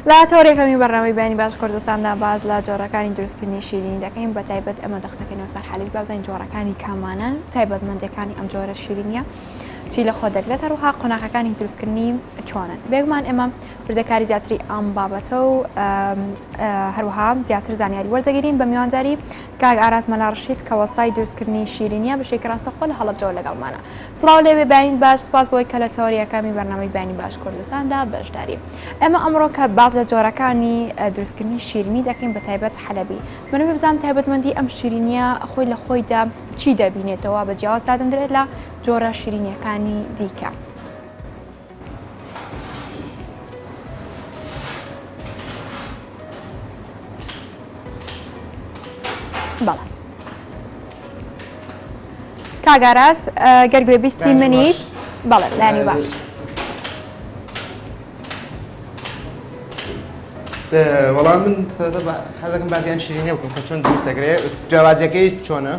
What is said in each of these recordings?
لە تەوەری یەکەمی بەرنامەی بەیانی باش کوردستاندا باس لە جۆرەکانی دروستکردنی شیرینی دەکەین بە تایبەت ئەمە دەختەکەینەوە سەر حەلیب بابزانین جۆرەکانی کامانەن تایبەتمەندیەکانی ئەم جۆرە شیرینیە چی لە خۆ دەگرێت هەروەها قۆناغەکانی دروستکردنی چۆنن بێگومان ئێمە وردەکاری زیاتری ئەم بابەتە و هەروەها زیاتر زانیاری وەردەگیرین بە میوانداری کاک ئاراس مەلا ڕەشید کە وەستای دروستکردنی شیرینیە بەشێکی ڕاستەخۆ لە هەڵەبجەوە لەگەڵمانە. سڵاو لێ بێ بەیانیت باش سوپاس بۆی کە لە تەوەری یەکەمی بەرنامەی بەیانی باش کوردستاندا بەشداری. ئێمە ئەمڕۆ کە باس لە جۆرەکانی دروستکردنی شیرینی دەکەین بە تایبەت حەلەبی. دەمەوێ بزانم تایبەتمەندی ئەم شیرینیە خۆی لە خۆیدا چی دەبینێتەوە بە جیاواز دادەندرێت لە جۆرە شیرینیەکانی دیکە. بەڵێ کاک ئاراس گەر گوێبیستی منیت بەڵێ لانی باش. وەڵام من سەرەتا حەزەکەم باسی ئەم شیرینیە بکەم کە چۆن دروست دەکرێت جیاوازیەکەی چۆنە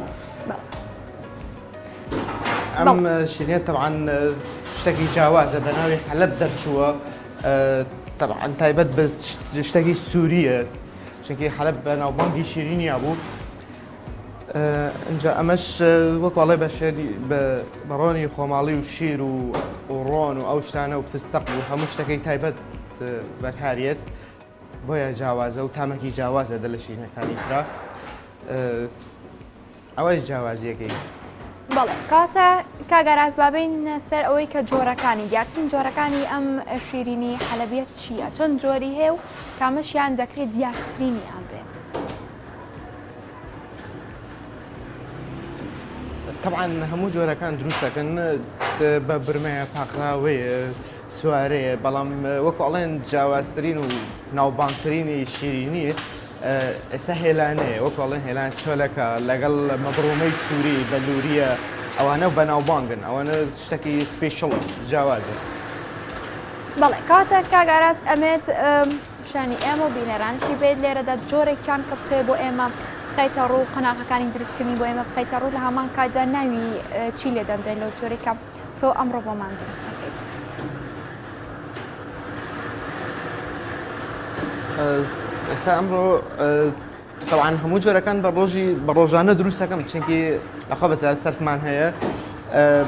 ئەم شیرینە تەبعەن شتێکی جیاوازە بە ناوی حەلەب دەرچووە تەبعەن تایبەت بە شتێکی سووریە چونکی حەلەب بە ناوبانگی شیرینیا بوو ئینجا ئەمەش وەکواڵێ بە شێری بە ڕۆنی خۆماڵی و شیر و ڕۆن و ئەو شتانە و فستەق و هەموو شتەکەی تایبەت بەکاریێت بۆیە جیاوازە و تامەکی جیاوازە دە لە شیرینەکانی ترا. ئەوەش جیاوازیەکەی. بەڵێ کەواتە کاک ئاراس با بێینە سەر ئەوەی کە جۆرەکانی دیارترین جۆرەکانی ئەم شیرینی حەلەبیە چییە چەند جۆری هەیە و کامەشیان دەکرێت دیارترینیان بێت؟ تەبعەن هەموو جۆرەکان دروست دەکەن بە برمەیە پاقلاوەیە سوارەیە بەڵام وەکو ئەڵێن جیاوازترین و ناوبانگترینی شیرینی ئێستا هێلانەیە وەکو ئەڵێن هێلان چۆلەکە لەگەڵ مەبڕومەی سووری بەلووریە ئەوانە بەناوبانگن ئەوانە شتێکی special ە جیاوازە. بەڵێ کاتە کاک ئاراس ئەمێت پیشانی ئێمە و بینەرانشی بێت لێرەدا جۆرێکیان کە بتەوێت بۆ ئێمە بخەیتە ڕوو قۆناغەکانی دروستکردنی بۆ ئێمە بخەیتە ڕوو لە هەمان کاتدا ناوی چی لێ دەندرێت لەو جۆرێک کە تۆ ئەمڕۆ بۆمان دروست دەکەیت. ئێستا ئەمڕۆ تەوان هەموو جۆرەکان بە ڕۆژی بە ڕۆژانە دروستەکەم چونکی لەخوا بەزا سەرفمان هەیە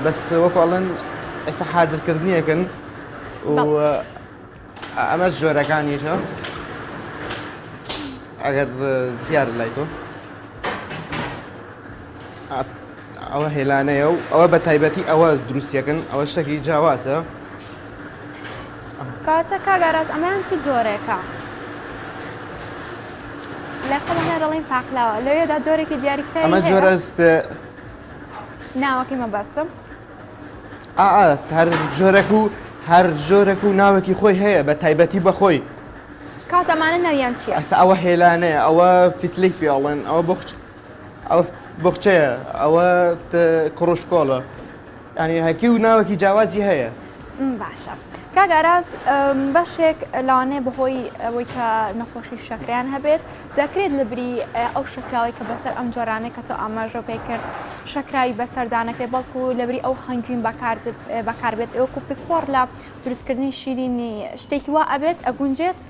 بەس وەکو ئەڵێن ئێستا حازرکردنیەکەن و ئەمە جۆرەکانیشە ئەگەر دیار لای تۆ ئەوە هێلانەیە و ئەوە بە تایبەتی ئەوە دروستیەکەن ئەوە شتێکی جیاوازە. کەواتە کاک ئاراس ئەمەیان چ جۆرێکە؟ لای خۆمان هەر دەڵێین پاقلاوە لەوێدا جۆرێکی دیاریکراوی ئەمە هەیە؟ جۆرە ناوەکەی مەبەستم. ئا هەر جۆرێک و هەر جۆرێک و ناوێکی خۆی هەیە بە تایبەتی بە خۆی. کەواتە ئەمانە ناویان چییە؟ ئەستا ئەوە هێلانەیە ئەوە فیتلیک پێ ئەڵێن ئەوە بۆخچ ئەوە بۆخچەیە ئەوە کوڕشکۆڵە یانی هەکی و ناوێکی جیاوازی هەیە. باشە کاک ئاراس بەشێک لەوانەیە بەهۆی ئەوەی کە نەخۆشی شەکریان هەبێت دەکرێت لە بری ئەو شەکراوەی کە بەسەر ئەم جۆرانەی کە تۆ ئاماژە پێ کرد شەکراوی بەسەردا نەکرێت بەڵکو لە بری ئەو هەنگوین بەکاربێت ئەوکو پسپۆڕ لە دروستکردنی شیرینی شتێکی وا ئەبێت ئەگونجێت؟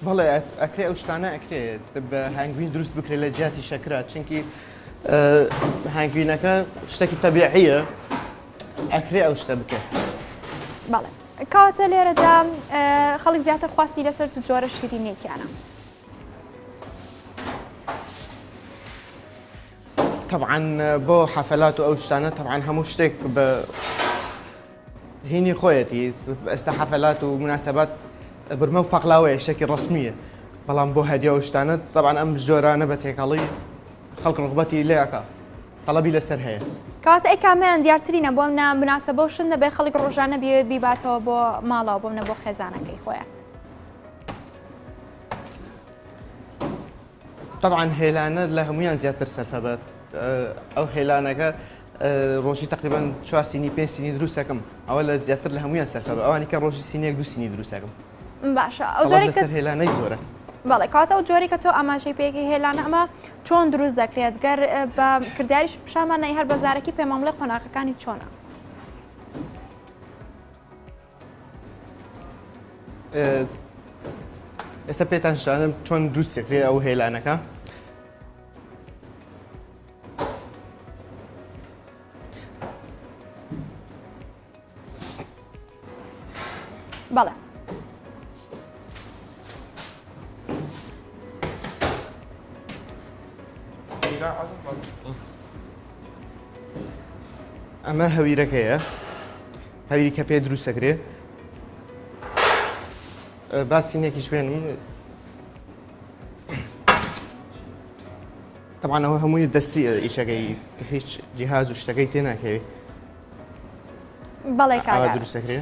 بەڵێ ئەکرێ ئەو شتانە ئەکرێ بە هەنگوین دروست بکرێت لە جیاتی شەکرا چونکی هەنگوینەکە شتێکی تەبیعیە ئەکرێ ئەو شتە بکە. بەڵێ کەواتە لێرەدا خەڵک زیاتر خواستی لەسەر چ جۆرە شیرینێکیانە؟ تەبعەن بۆ حەفلات و ئەو شتانە تەبعەن هەموو شتێک بە هینی خۆیەتی ئێستا حەفلات و مناسبات برمە و پەقلاوەیە شتێکی ڕەسمییە بەڵام بۆ هەدیە و شتانە تەبعەن ئەم جۆرانە بە تێکەڵی خەڵک ڕغبەتی لێ ئەکا تەڵەبی لەسەر هەیە. کەواتە ئەی کامەیان دیارترینە بۆ منە مناسەبە و شت نەبێ خەڵک ڕۆژانە بیەوێت بیباتەوە بۆ ماڵەوە بۆ منە بۆ خێزانەکەی خۆیان. تەبعەن هێلانە لە هەموویان زیاتر سەرفە بە ئەو هێلانەکە ڕۆژی تقریبا چوار سینی پێ سینی دروستەکەم ئەوە لە زیاتر لە هەمویان سەرفە بە ئەوانی کە ڕۆژی سینێک دو سینی دروستەکەم باشە ئەو جۆرێک کە هێلانەی زۆرە بەڵێ کاتە ئەو جۆری کە تۆ ئاماژەی پێکی هێلانە ئەمە چۆن دروست دەکرێت گەر بە کردداریش پیشانمان نەی هەر بە زارەکی پێمان بڵێ قۆناغەکانی چۆنە؟ ئێستا پێتان شانم چۆن دروست دەکرێت ئەو هێلانەکە. بەڵێ. ئەمە هەویرەکەیە هەویری کە پێ دروستەکرێ باسینێکیش بێنم طبعا ئەوە هەمووی دەستی ئیشەکەی هیچ جیهاز و شتەکەی تێ ناکەوی بەڵێ کاک ئاوا دروست دەکرێ.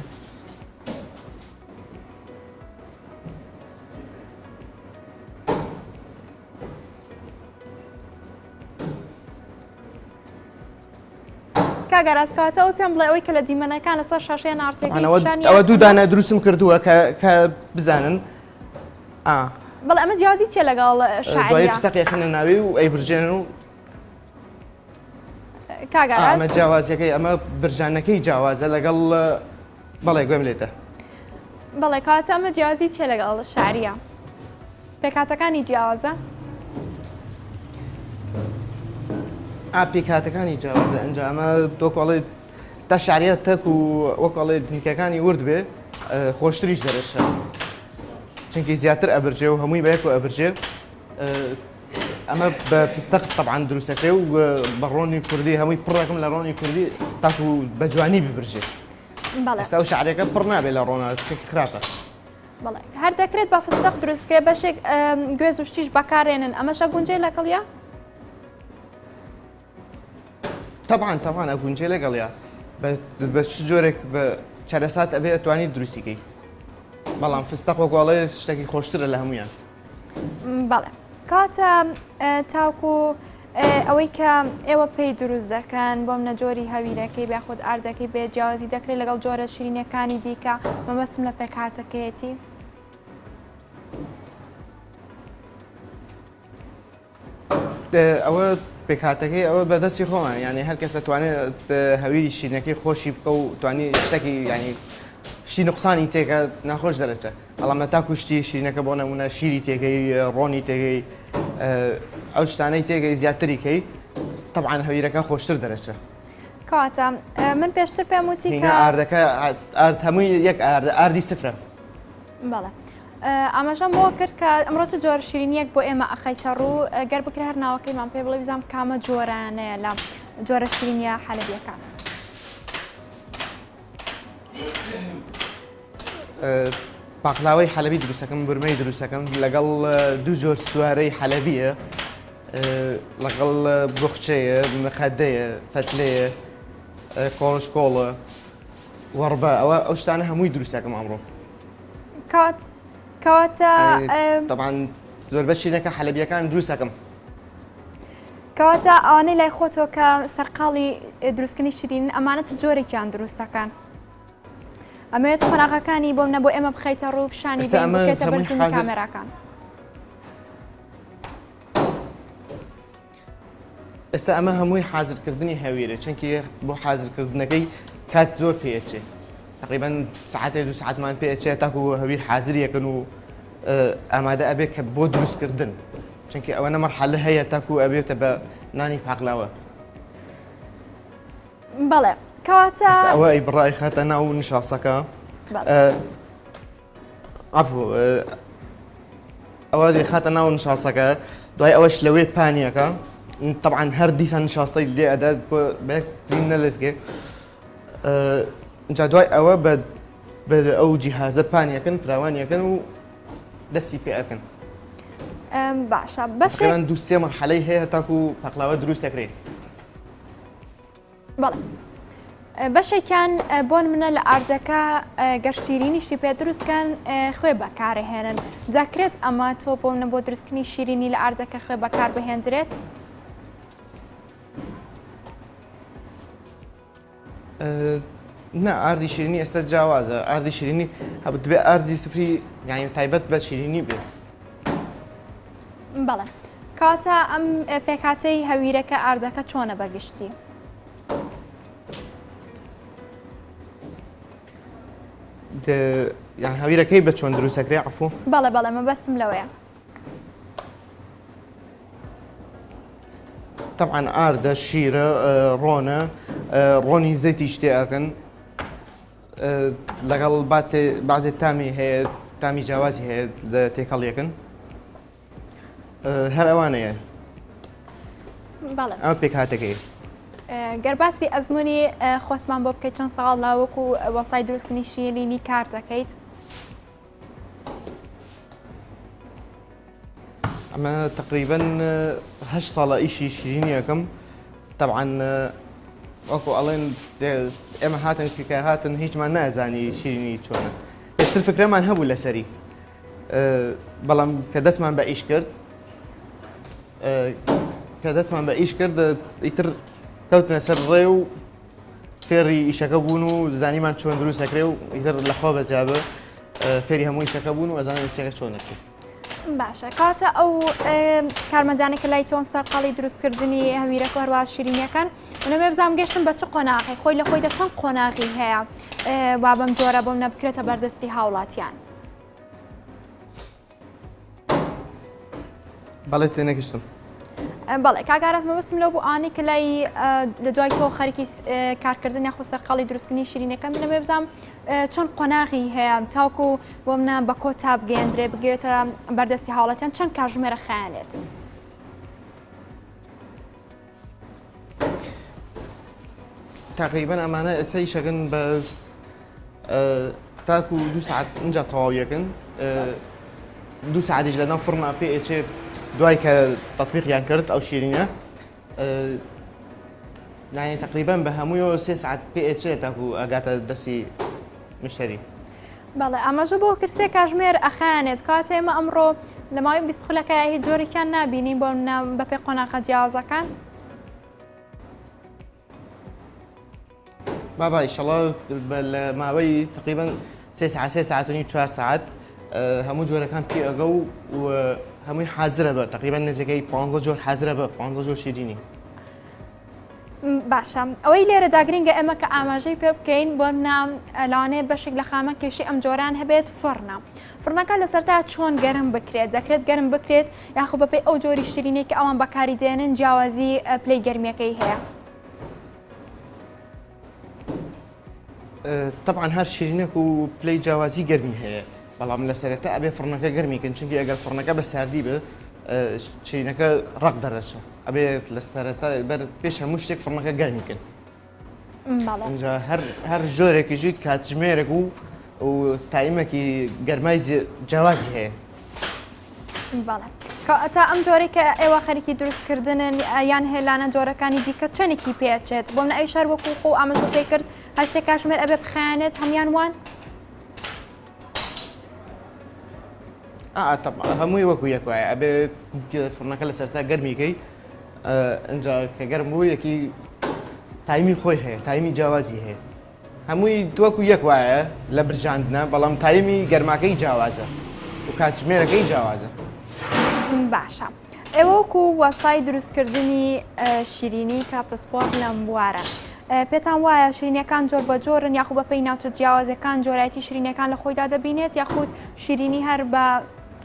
کاک ئاراس کەواتە ئەوە پێم بڵێ ئەوەی کە لە دیمەنەکان لەسەر شاشەیە ناڕتێکی ئەوە پیشانی ئەوە دوو دانە دروستم کردووە کە کە بزانن ئا بەڵێ ئەمە جیاوازی چییە لەگەڵ دوایی شاعریە فستەقی ئەخەنە ناوی و ئەیبرژێنن و کاک ئاراس ئەمە جیاوازیەکەی ئەمە برژانەکەی جیاوازە لەگەڵ بەڵێ گوێم لێتە. بەڵێ کەواتە ئەمە جیاوازی چیە لەگەڵ شاریە پێکهاتەکانی جیاوازە؟ ئا پێکهاتەکانی جیاوازە ئەنجا ئەمە تۆکۆڵێ تا شاریە تەک و وەکۆڵێ دنکەکانی ورد بێ خۆشتریش دەرەچە چونکی زیاتر ئەبرجێ و هەمووی بەیەک و ئەبرجێ ئەمە بە فستەق تەبعەن دروستەکرێ و بە ڕۆنی کوردی هەمووی پڕەکەم لە ڕۆنی کوردی تاکو بە جوانی ببرژێ. بەڵێ. ئێستا ئەو شعرەکە پڕ نابێت لە ڕۆنە چونکی خراپە. بەڵێ هەر دەکرێت بە فستەق دروست بکرێت بەشێک گوێز و شتیش بەکارێنن ئەمەشە گونجێ لەگەڵیا؟ تەبعەن تەبعەن ئەگونجێ لەگەڵیا بە چ جۆرێک بە چەرەسات ئەبێ ئەتوانی دروستی کەی بەڵام فستەق وەکو ئەڵێ شتێکی خۆشترە لە هەمویان. بەڵێ کاتە تاکو ئەوەی کە ئێوە پێی دروست دەکەن بۆم نە جۆری هەویرەکەی یاخود ئاردەکەی بێ جیاوازی دەکرێت لەگەڵ جۆرە شیرینەکانی دیکە مەبەستم لە پێکهاتەکەیەتی. ئەوە پێکهاتەکەی ئەوە بەدەستی خۆمان یعنی هەر کەس دەتوانێت هەویری شیرینەکەی خۆشی بکە و توانی شتێکی یعنی شتی نقصانی تێکە ناخۆش دەرەچە بەڵام لە تاکو شتی شیرینەکە بۆ نمونە شیری تێکەی ڕۆنی تێکەی ئەو شتانەی تێکەی زیاتری کەی طبعا هەویرەکە خۆشتر دەرەچە. کەواتە من پێشتر پێم وتی کە ئاردەکە ئارد هەمووی یەک ئارد ئاردی سفرە. بەڵێ. ئاماژەم بۆ کرد کە ئەمڕۆ چ جۆرە شیرینیەک بۆ ئێمە ئەخەیتە ڕوو گەر بکرێ هەر ناوەکەیمان پێ بڵێ بزانم کامە جۆرانەیە لە جۆرە شیرینیە حەلەبیەکان. پاقلاوەی حەلەبی دروستەکەم برمەی دروستەکەم لەگەڵ دوو جۆر سوارەی حەلەبیە لەگەڵ بخچەیە مخەدەیە فەتلەیە کۆڵشکۆڵە وەڕبە ئەوە ئەو شتانە هەمووی دروستەکەم ئەمڕۆ. کات کەواتە تەبعەن زۆربەی شیرینەکە حەلەبیەکان دروست ئەکەم. کەواتە ئەوانەی لای خۆتەوە کە سەرقاڵی دروستکردنی شیرینن ئەمانە چ جۆرێکیان دروست دەکەن؟ ئەمەوێت قۆناغەکانی بۆم نە بۆ ئێمە بخەیتە ڕوو پیشانی ئێستا بەین ئەمە بکەیتە بەر هەمووی زوومی حازر کامێراکان. ئێستا ئەمە هەمووی حازرکردنی هەویرە چونکی بۆ حازرکردنەکەی کات زۆر پێ ئەچێ تقریبا ساعتێ دوو ساعتمان پێ ئەچێ تاکو هەویر حازر یەکەن و ئامادە ئەبێ کە بۆ دروستکردن چونکی ئەوەنە مەرحەلە هەیە تاکو ئەبێتە بە نانی پاقلاوە. بەڵێ کەواتە ئێستا ئەوە ئەی بڕای خاتە ناو نیشاسەکە. بەڵێ. عەفو ئەوە دەیخاتە ناو نشاستەکە دوای ئەوەش لەوێ پانیەکە طبعا هەر دیسان نشاستەی لێ ئەدات بۆ بەیەکترین نەلەزگێ جا دوای ئەوە بە بە ئەو جیهازە پانیەکەن فراوانیەکەن و دەستی پێ ئەکەن باشە بەشێک دوو سێ مەرحەلەی هەیە تاکو پەقلاوە دروست دەکرێت. بەڵێ بەشێکیان بۆن منە لە ئاردەکە گەر شیرینیشی پێ دروست کەن خوێ بەکارهێنن دەکرێت ئەمە تۆ بۆ منە بۆ دروستکردنی شیرینی لە ئاردەکە خوێ بەکار بهێندرێت؟ نا ئاردی شیرینی ئێستا جیاوازە ئاردی شیرینی هەبوو دەبێ ئاردی سفری یانی تایبەت بە شیرینی بێت. بەڵێ کەواتە ئەم پێکهاتەی هەویرەکە ئاردەکە چۆنە بە گشتی؟ یان هەویرەکەی بە چۆن دروستەکرێ عفو؟ بەڵێ بەڵێ مەبەستم لەوەیە. تەبعەن ئاردە شیرە ڕۆنە ڕۆنی زەیتیش تێ ئەکەن لەگەڵ بازێ تامی هەیە تامی جیاوازی هەیە تێکەڵیەکەن هەر ئەوانەیە ئەمە پێکهاتەکەی. گەر باسی ئەزمموی خۆتمان بۆ بکەیت چەند ساڵ لە وەکو وەسای دروستنی شیرینی کار دەکەیت؟ ئەمە تقریبن هه ساڵە ئیشی شیرینی ئەەکەم تەعاان وەکو ئەڵێن ئێمە هاتن فکە هاتن هیچمان نازانی شیرینی چۆنە پێشتر فکرەمان هەبوو لەسەری بەڵام کە دەستمان بە ئیش کرد کە دەستمان بە ئیش کرد ئیتر کەوتنە سەر ڕێ و فێری ئیشەکە بوون و زانیمان چۆن دروست ئەکرێ و ئیتر لەخوا بەزیابە فێری هەموو ئیشەکە بوون و ئەزانن ئیشەکە چۆن ئەکرێ. باشە کەواتە ئەو کارمەندانەی کە لای تۆن سەرقاڵی دروستکردنی هەویرەکە و هەروەها شیرینیەکان منەمێ بزانم گەشتن بە چ قۆناغی خۆی لە خۆیدا چەند قۆناغی هەیە وا بەم جۆرە بۆم نەبکرێتە بەردەستی هاوڵاتیان. بەڵێ تێنەگەشتم. بەڵێ کاک ئاراس مەبەستم لەو بوو ئانی کە لای لە دوای تۆ خەریکی کارکردن یاخود سەرقاڵی دروستکردنی شیرینەکە منەمێ بزانم چەند قۆناغی هەیە تاوکو بۆ منە بە کۆتا بگەیەندرێ بگەێتە بەردەستی هاوڵاتیان چەند کاژمێرە خایەنێت؟ تقریبا ئەمانە ئێستا ئیشەکەن بە تاکو دوو ساعت اینجا تەواو یەکن دوو ساعتیش لەناو فڕنا پێ ئەچێت دوای کە تەطبیقیان کرد ئەو شیرینە یعنی تقریبا بە هەموویەوە سێ ساعت پێ ئەچێت تاکو ئەگاتە دەستی مشتری. بەڵێ ئاماژە بۆ کرد سێ کاژمێر ئەخایەنێت کەواتە ئێمە ئەمڕۆ لە ماوەی 20 خولەکە هیچ جۆرێکیان نابینین بۆ بەپێی قۆناغە جیاوازەکان. بابا ئیشەڵا لە ماوەی تقریبا سێ ساعت سێ ساعت و نیو چوار ساعت هەموو جۆرەکان پێ ئەگە و هەمووی حازرە بە تقریبا نزیکەی 15 جۆر حازرە بە 15 جۆر شیرینی. باشە ئەوەی لێرەدا گرنگە ئێمە کە ئاماژەی پێ بکەین بۆ نام لەوانەیە بەشێک لە خامە کێشی ئەم جۆران هەبێت فڕنە فڕنەکە لە سەرتا چۆن گەرم بکرێت دەکرێت گەرم بکرێت یاخۆ بەپێی ئەو جۆری شیرینەی کە ئەوان بەکاری دێنن جیاوازی پلەی گەرمیەکەی هەیە. تەبعەن هەر شیرینەک و پلەی جیاوازی گەرمی هەیە بەڵام لە سەرەتا ئەبێ فڕنەکە گەرمی کەن چونکی ئەگەر فڕنەکە بە ساردی بێ شیرینەکە ڕەق دەرەچە ئەبێت لە سەرەتا بەر پێش هەموو شتێک فڕنەکە گەرمی کەن اینجا هەر هەر جۆرێکیشی کاتژمێرێک و و تایمەکی گەرمای جیاوازی هەیە. بەڵێ کەواتە ئەم جۆرەی کە ئێوە خەریکی دروستکردنن یان هێلانە جۆرەکانی دیکە چەندێکی پێچێت بۆ منە ئەویش هەر وەکو خۆ ئاماژە پێ کرد هەر سێ کاژمێر ئەبێ بخایەنێت هەموان وان؟ هەمووی وەکو یەک وایە ئەبێ فڕنەکە لە سەرتا گەرمیکەی ئەجا کە گەرم بوو یەکی تایمی خۆی هەیە تایمی جیاوازی هەیە هەمووی وەکو یەک وایە لە برژاندنە بەڵام تایمی گەرماکەی جیاوازە و کاتژمێرەکەی جیاوازە. باشە ئێوە وەکو وەستای دروستکردنی شیرینی کە پسپۆڕ لەم بوارە پێتان وایە شیرینیەکان جۆر بە جۆرن یاخود بەپێی ناوچە جیاوازەکان جۆرایەتی شیرینیەکان لە خۆیدا دەبینێت یاخود شیرینی هەر بە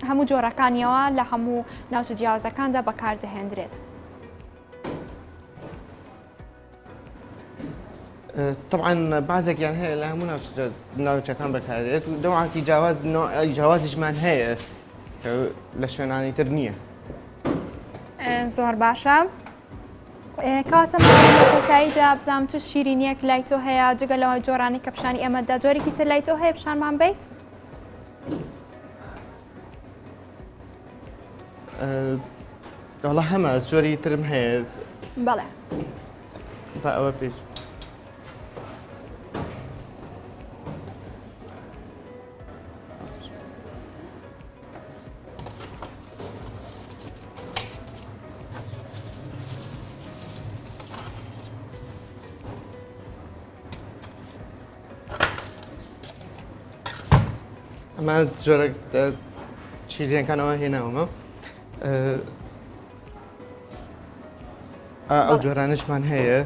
هەموو جۆرەکانیەوە لە هەموو ناوچە جیاوازەکاندا بەکاردەهێندرێت؟ طبعا بازێکیان هەیە لە هەموو ناوچەکان بەکارێت و دەوعاکی جیاواز جیاوازیشمان هەیە لە شوێنانی تر نییە. زۆر باشە کەواتە لە کۆتاییدا بزانم چ شیرینیەک لای تۆ هەیە جگە لەوە جۆرانی کە پیشانی ئێمەدا جۆرێکی تر لای تۆ هەیە پیشانمان بیت؟ وەڵا هەمە جۆری ترم هەیە بەڵێ با ئەوە پێش ئەمە جۆرە شیرینەکانەوە هێناومە ئەو جۆرانشمان هەیە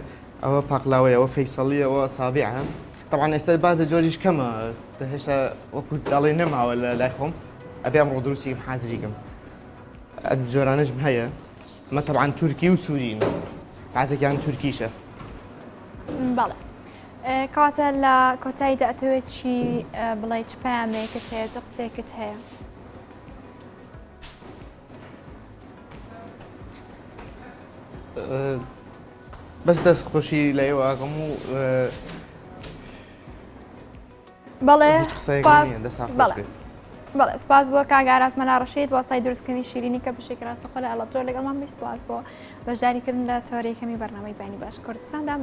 ئەوە پاقلاوەیەوە فەیسەڵیەوە سابیعە. تەبعەن ئێستا بازێ جۆریش کەمە هێشتا وەکو دەڵێ نەماوە لە لای خۆم ئەبێ ئەمڕۆ دروستی حازریکەم ئەم جۆرانەشم هەیە ئەمە تەبعەن تورکی و سوورین بازێکیان تورکیشە. بەڵێ کەواتە لە کۆتاییدا ئەتەوێت چی بڵێ چ پەیامێکت هەیە چ قسەیەکت هەیە؟ بەس دەست خۆشی لە ئێوە ئەکەم و بەڵێ سپاس بەڵێ بەڵێ سپاس بۆ کاک ئاراس مەلا ڕەشید وەستای دروستکردنی شیرینی کە بەشێکی ڕاستەوخۆ لە ئەڵەبجەوە لەگەڵمان بی سپاس بۆ بەشداریکردن لە تەوەرەی یەکەمی بەرنامەی بەیانی باش کوردستاندا.